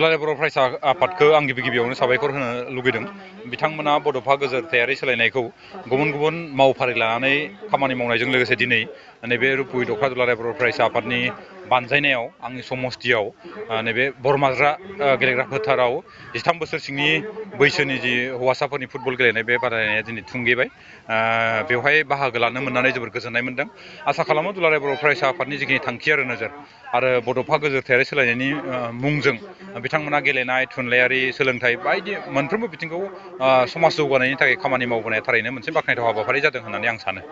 दुलाराय बर' फरायसा आफादखौ आं गिबियावनो साबायखर होनो लुगैदों। बिथांमोना बड'फा गोजोरथायारि सोलायनायखौ गुबुन गुबुन मावफारि लानानै खामानि मावनायजों लोगोसे दिनै नैबे रुपुय दख्ला दुलाराय बर' फरायसा आफादनि बानजायनायाव आंनि समस्तियाव नैबे बरमाज्रा गेलेग्रा फोथाराव 13 बोसोर सिंनि बैसोनि जि हौवासाफोरनि फुटबल गेलेनाय बे बादायलायनाया दिनै थुंगेबाय। बेवहाय बाहागो लानो मोननानै जोबोद गोजोननाय मोनदों। आसा खालामो दुलाराय बर' फरायसा आफादनि जिखिनि थांखि आरो नोजोर आरो बड'फा गोजोरथायारि सोलायनायनि मुंजों बिथांमोना गेलेनाय, थुनलाइयारि, सोलोंथाइ बायदि मोनफ्रोमबो बिथिंखौ समाज जौगानायनि थाखाय खामानि मावबोनाया थारैनो मोनसे बाख्नायथाव हाबाफारि जादों होननानै आं सानो।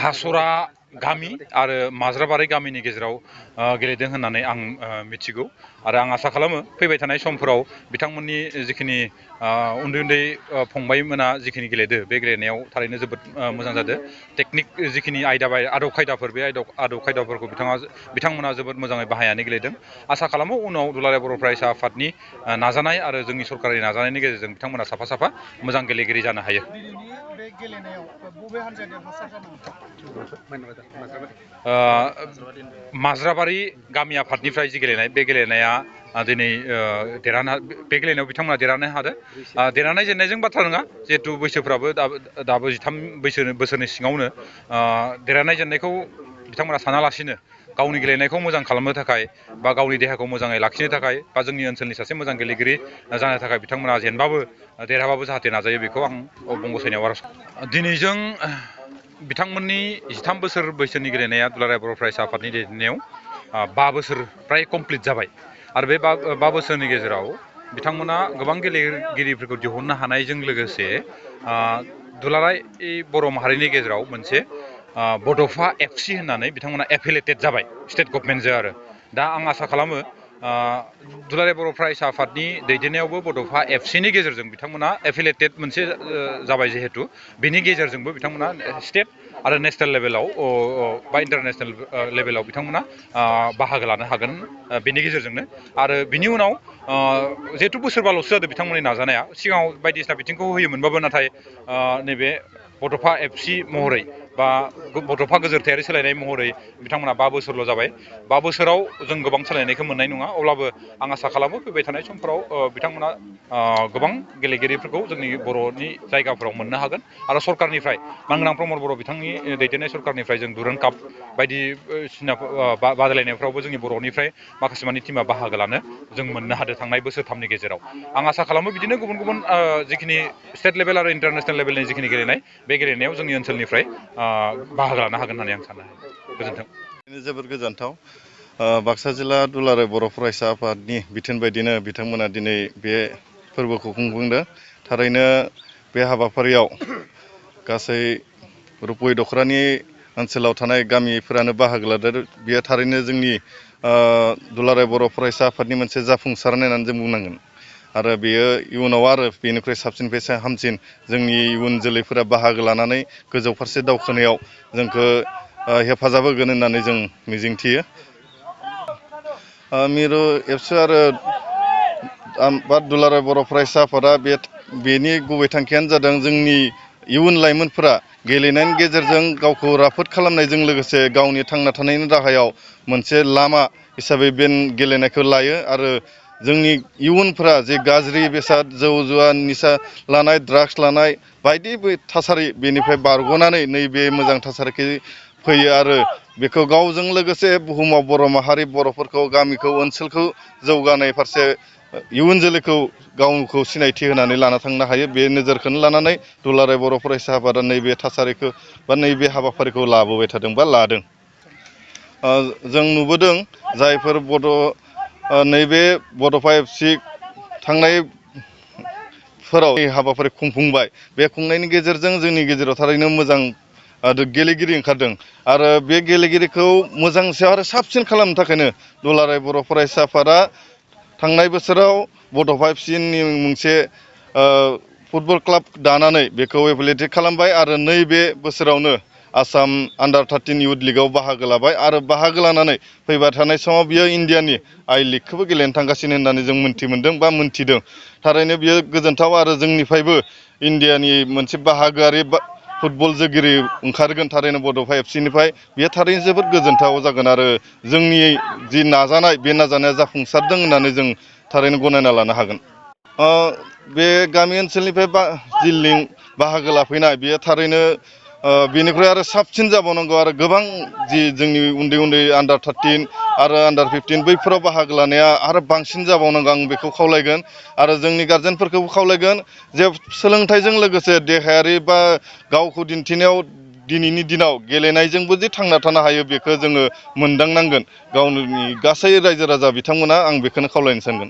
हासरा गामि आरो माज्राबारि गामिनि गेजेराव गेलेदों होननानै आं मिथिगौ आरो आं आसा खालामो फैबाय थानाय समफोराव बिथांमोननि जिखिनि उन्दै उन्दै फंबायमोना जिखिनि गेलेदों बे गेलेनायाव थारैनो जोबोद मोजां जादों। टेकनिक जिखिनि आयदा आदब खायदाफोर बे आदब खायदाफोरखौ बिथांमोना जोबोद मोजाङै बाहायनानै गेलेदों। आसा खालामो उनाव दुलाराय बर' फरायसा आफादनि नाजानाय आरो जोंनि सरकारनि नाजानायनि गेजेरजों बिथांमोना साफा साफा मोजां गेलेगिरि जानो हायो। माज्राबारि गामि आफादनिफ्राय जि गेलेनाय बे गेलेनाया दिनै बे गेलेनायाव बिथांमोना देरहानो हादों। देरहानाय जेननायजों बाथ्रा नङा, जिहेथु बैसोफ्राबो दाबो 13 बोसोरनि सिङावनो देरहानाय जेननायखौ बिथांमोना सानालासिनो गावनि गेलेनायखौ मोजां खालामनो थाखाय बा गावनि देहाखौ मोजाङै लाखिनो थाखाय बा जोंनि ओनसोलनि सासे मोजां गेलेगिरि जानो थाखाय बिथांमोना जेनबाबो देरहाबाबो जाहाथे नाजायो बेखौ आं बंग'सैनायाव आर'ज खालामो। दिनैजों बिथांमोननि 13 बोसोर बैसोनि गेलेनाया दुलाराय बर' फरायसा आफादनि दैदेननायाव 5 बोसोर फ्राय कमप्लिट जाबाय आरो बे 5 बोसोरनि गेजेराव बिथांमोना गोबां गेलेगिरिफोरखौ दिहुननो हानायजों लोगोसे दुलाराय बर' माहारिनि गेजेराव मोनसे बड'फा FC होननानै बिथांमोना एफिलेटेड जाबाय स्टेट गभमेन्टजों आरो दा आं आसा खालामो दुलाराय बर' फरायसा आफादनि दैदेननायावबो बड'फा FCनि गेजेरजों बिथांमोना एफिलेटेड मोनसे जाबाय जिहेतु बेनि गेजेरजोंबो बिथांमोना स्टेट आरो नेसनेल लेभेलाव बा इन्टारनेसनेल लेभेलाव बिथांमोना बाहागो लानो हागोन बेनि गेजेरजोंनो। आरो बिनि उनाव जिहेतु बोसोरबाल'सो जादों बिथांमोननि नाजानाया, सिगाङाव बायदिसिना बिथिंखौ होयोमोनबाबो नाथाय नैबे बड'फा FC महरै बा बड'फा गोजोरथायारि सोलायनाय महरै बिथांमोना 5 बोसोरल' जाबाय। 5 बोसोराव जों गोबां सोलायनायखौ मोननाय नङा, अब्लाबो आं आसा खालामो फैबाय थानाय समफोराव बिथांमोना गोबां गेलेगिरिफोरखौ जोंनि बर'नि जायगाफोराव मोननो हागोन आरो सरकारनिफ्राय मानगोनां प्रमद बर' बिथांनि दैदेननाय सरकारनिफ्राय जों दुरान्ड काप बायदिसिना बादायलायनायफ्रावबो जोंनि बर'निफ्राय माखासे मानि टिमा बाहागो लानो जों मोननो हादों थांनाय बोसोरथामनि गेजेराव। आं आसा खालामो बिदिनो गुबुन गुबुन जिखिनि स्टेट लेभेल आरो इन्टारनेसनेल लेभेलनि जिखिनि गेलेनाय बे गेलेनायाव जोंनि ओनसोलनिफ्राय बाहागो लानो हागोन होननानै आं सानो। गोजोन्थों। जोबोद गोजोनथाव। बाक्सा जिल्ला दुलाराय बर' फरायसा आफादनि बिथोन बायदिनो बिथांमोना दिनै बे फोरबोखौ खुंफुंदों। थारैनो बे हाबाफारियाव गासै रुपुय दख्लानि ओनसोलाव थानाय गामिफोरानो बाहागो लादों। बेयो थारैनो जोंनि दुलाराय बर' फरायसा आफादनि मोनसे जाफुंसारनाय होननानै जों बुंनांगोन आरो बेयो इयुनाव आरो बेनिफ्राय साबसिननिफ्राय हामसिन जोंनि इयुन जोलैफोरा बाहागो लानानै गोजौ फारसे दावखोनायाव जोंखौ हेफाजाब होगोन होननानै जों मिजिंथियो। मिरु एबसु आरो दुलाराय बर' फरायसा आफादा बेनि गुबै थांखियानो जादों जोंनि इयुन लाइमोनफोरा गेलेनायनि गेजेरजों गावखौ राफोद खालामनायजों लोगोसे गावनि थांना थानायनि राहायाव मोनसे लामा हिसाबै बे गेलेनायखौ लायो आरो जोंनि इयुनफोरा जे गाज्रि बेसाद जौ जुवा निसा लानाय, ड्राग्स लानाय बायदि थासारि बेनिफ्राय बारग'नानै नैबे मोजां थासारिखौ फैयो आरो बेखौ गावजों लोगोसे बुहुमाव बर' माहारि बर'फोरखौ गामिखौ ओनसोलखौ जौगानाय फारसे इयुन जोलैखौ गावखौ सिनायथि होनानै लाना थांनो हायो। बे नोजोरखौनो लानानै दुलाराय बर' फरायसा आफादा नैबे थासारिखौ बा नैबे हाबाफारिखौ लाबोबाय थादों बा लादों। जों नुबोदों जायफोर नैबे बड'फा FC थांनायफोराव हाबाफारि खुंफुंबाय, बे खुंनायनि गेजेरजों जोंनि गेजेराव थारैनो मोजां गेलेगिरि ओंखारदों आरो बे गेलेगिरिखौ मोजांसिन आरो साबसिन खालामनो थाखायनो दुलाराय बर' फरायसा आफादा थांनाय बोसोराव बड'फा FCनि मोनसे फुटबल क्लाब दानानै बेखौ एफिलिएटेड खालामबाय आरो नैबे बोसोरावनो आसाम आन्डार-13 इउथ लिगआव बाहागो लाबाय आरो बाहागो लानानै फैबाय थानाय समाव बियो इण्डियानि I लिगखौबो गेलेनो थांगासिनो होननानै जों मोनथिमोनदों बा मोनथिदों। थारैनो बियो गोजोनथाव आरो जोंनिफ्रायबो इण्डियानि मोनसे बाहागोआरि फुटबल जोगिरि ओंखारगोन थारैनो बड'फा एफसिनिफ्राय बेयो थारैनो जोबोद गोजोनथाव जागोन आरो जोंनि जि नाजानाय बे नाजानाया जाफुंसारदों होननानै जों थारैनो गनायना लानो हागोन। बे गामि ओनसोलनिफ्राय जि बाहागो लाफैनाय बेयो थारैनो बेनिख्रुइ आरो साबसिन जाबावनांगौ आरो गोबां जि जोंनि उन्दै उन्दै आन्डार 13 आरो आन्डार 15 बैफोराव बाहागो लानाया आरो बांसिन जाबावनांगौ आं बेखौ खावलायगोन आरो जोंनि गारजेनफोरखौबो खावलायगोन जे सोलोंथाइजों लोगोसे देहायारि बा गावखौ दिन्थिनायाव दिनैनि दिनाव गेलेनायजोंबो जे थांना थानो हायो बेखौ जोङो मोनदांनांगोन गावनि गासै रायजो राजा बिथांमोना आं बेखौनो खावलायनो सानगोन।